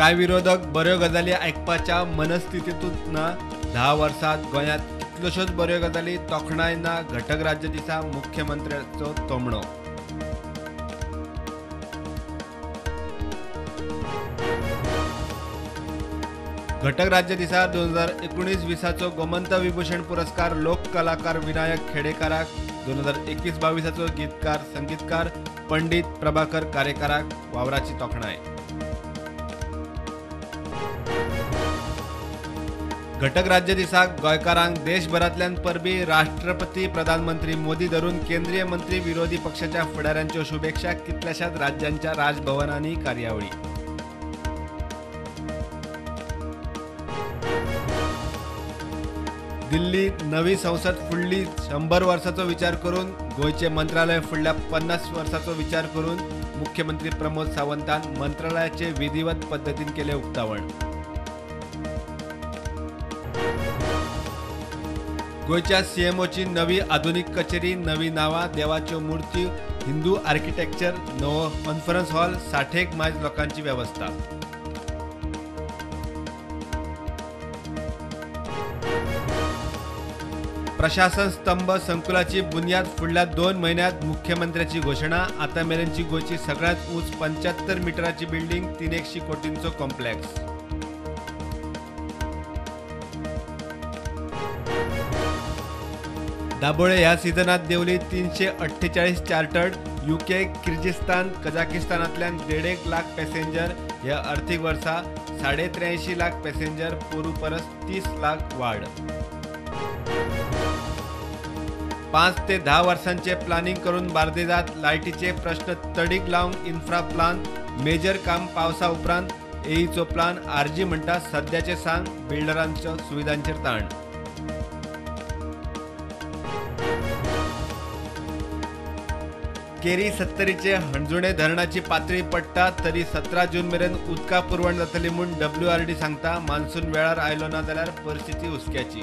कांय विरोधक बऱ्यो गजाली आयकपाच्या मनस्थितींतूच ना. 10 वर्सांत गोंयांत कितल्योश्योच बऱ्यो गजाली तोखणाय ना. घटक राज्य दिसा मुख्यमंत्र्याचो तोमणो. घटक राज्य दिसा 2019-20 गोमंत विभूषण पुरस्कार लोक कलाकार विनायक खेडेकाराक, 2021-22 गीतकार संगीतकार पंडित प्रभाकर कारेकाराक वावराची तोखणाय. घटक राज्य दिसाक गोंयकारांक देशभरांतल्यान परबी. राष्ट्रपती प्रधानमंत्री मोदी धरून केंद्रीय मंत्री विरोधी पक्षाच्या फुडाऱ्यांच्यो शुभेच्छा. कितल्याशाच राज्यांच्या राजभवनांनी कार्यावळी. दिल्ली नवी संसद फुडली 100 वर्सांचो विचार करून, गोंयचें मंत्रालय फुडल्या 50 वर्सांचो विचार करून मुख्यमंत्री प्रमोद सावंतान मंत्रालयाचे विधिवत पद्दतीन केलें उक्तावण. गोंयच्या सीएमओची नवी आधुनिक कचेरी, नवी नांवां, देवाच्यो मूर्ती, हिंदू आर्किटेक्चर, नवो कॉन्फरन्स हॉल, 60 मायज लोकांची वेवस्था. प्रशासन स्तंभ संकुलाची बुन्याद फुडल्या 2 म्हयन्यांत मुख्यमंत्र्याची घोशणा. आतां मेरेनची गोंयची सगळ्यांत उंच 75 मिटराची बिल्डिंग, 300 कोटींचो कॉम्प्लेक्स. दाबोळे ह्या सिजनात देंवली 348 चार्टर्ड. युके, किर्गिस्तान, कझाकिस्तानांतल्यान 1.5 लाख पॅसेंजर. ह्या अर्थीक वर्सा 83.5 लाख पॅसेंजर, पोरू परस 30 लाख वाड. 5 ते 10 वर्सांचे प्लानिंग करून बार्देजात लायटीचे प्रश्न तडीक लावंक इन्फ्रा प्लान. मेजर काम पावसा उपरांत. एईचो प्लान आरजी म्हणटा सद्याचे सांग, बिल्डरांचो सुविधांचेर ताण. केरी सत्तरीचे हणजुणे धरणाची पातळी पडटा तरी 17 जून मेरेन उदका पुरवण जातली म्हूण WRD सांगता. मान्सून वेळार आयलो ना जाल्यार परिस्थिती हुस्क्याची.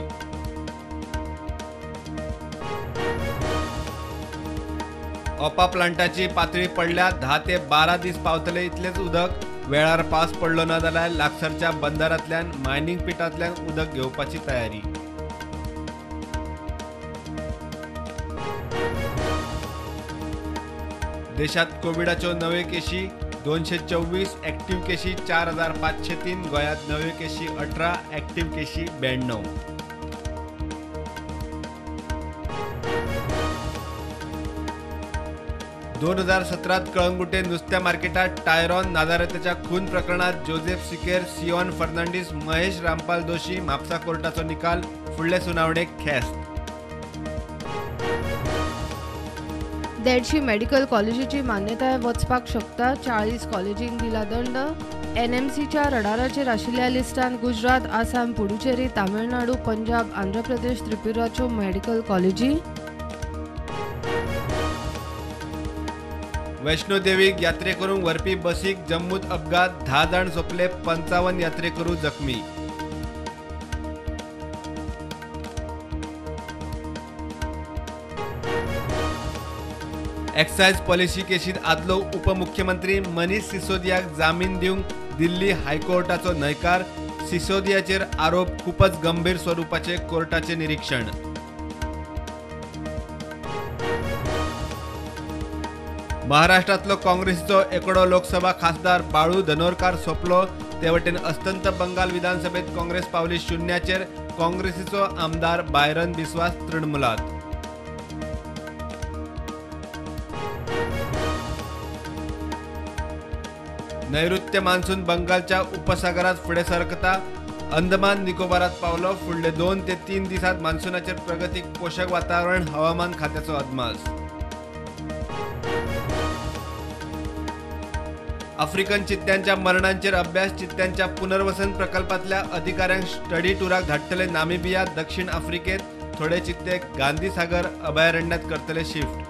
ओपा प्लांटाची पातळी पडल्या 10 ते 12 दीस पावतले इतलेच उदक. वेळार पावस पडलो ना जाल्यार लागसरच्या बंदरांतल्यान मायनिंग पिटांतल्यान उदक घेवपाची तयारी. देशात कोविडाच्यो नव्यो केशी 224, ऍक्टिव्ह केशी 4503. गोंयांत नव्यो केशी 18, ऍक्टिव्ह केशी 92. 2017 कळंगुटे नुस्त्या मार्केटात टायरॉन नाझारेथाच्या खून प्रकरणात जोसेफ सिकेर, सिऑन फर्नांडीस, महेश रामपाल दोशी. म्हापसा कोर्टाचो निकाल, फुडले सुनावणेक ख्यास्त. 150 मेडिकल कॉलेजीची मान्यताय वचपाक शकता. 40 कॉलेजींक दिला दंड. एनएमसीच्या रडाराचेर आशिल्ल्या लिस्टांत गुजरात, आसाम, पुडुचेरी, तामिळनाडू, पंजाब, आंध्र प्रदेश, त्रिपुराच्यो मेडिकल कॉलेजी. वैष्णोदेवीक यात्रेकरूंक व्हरपी बसीक जम्मूत अपघात, 10 जाण सोंपले, 55 यात्रेकरू जखमी. एक्सायज पॉलिसी केशीत आदलो उपमुख्यमंत्री मनीष सिसोदियाक जामीन दिवंक दिल्ली हायकोर्टाचो न्हयकार. सिसोदियाचेर आरोप खूपच गंभीर स्वरुपाचे, कोर्टाचे निरीक्षण. महाराष्ट्रांतलो काँग्रेसीचो एकडो लोकसभा खासदार बाळू धनोरकार सोंपलो. ते वटेन अस्तंत बंगाल विधानसभेत काँग्रेस पावली 0चेर. काँग्रेसीचो आमदार बायरन बिस्वास तृणमूलात. नैऋत्य मान्सून बंगालच्या उपसागरात फुडें सरकता. अंदमान निकोबारात पावलो. फुडले 2 ते 3 दिसांत मान्सूनाचेर प्रगतीक पोशक वातावरण, हवामान खात्याचो अदमास. आफ्रिकन चित्त्यांच्या मरणांचेर अभ्यास. चित्त्यांच्या पुनर्वसन प्रकल्पांतल्या अधिकाऱ्यांक स्टडी टुराक धाडटले नामिबिया, दक्षिण आफ्रिकेत. थोडे चित्ते गांधी सागर अभयारण्यात करतले शिफ्ट.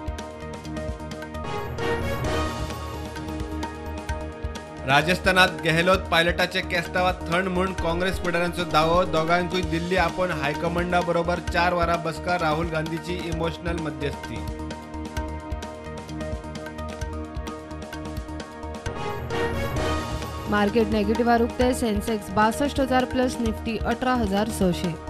राजस्थानात गेहलोत पायलटाचे केस्तावात थंड म्हूण काँग्रेस फुडाऱ्यांचो दावो. दोगांकूय दिल्ली आपोवन हायकमांडा बरोबर 4 वरां बसका. राहुल गांधीची इमोशनल मध्यस्थी. मार्केट नेगेटिव्हार उक्ते. Sensex 62,000 plus, Nifty 18,600.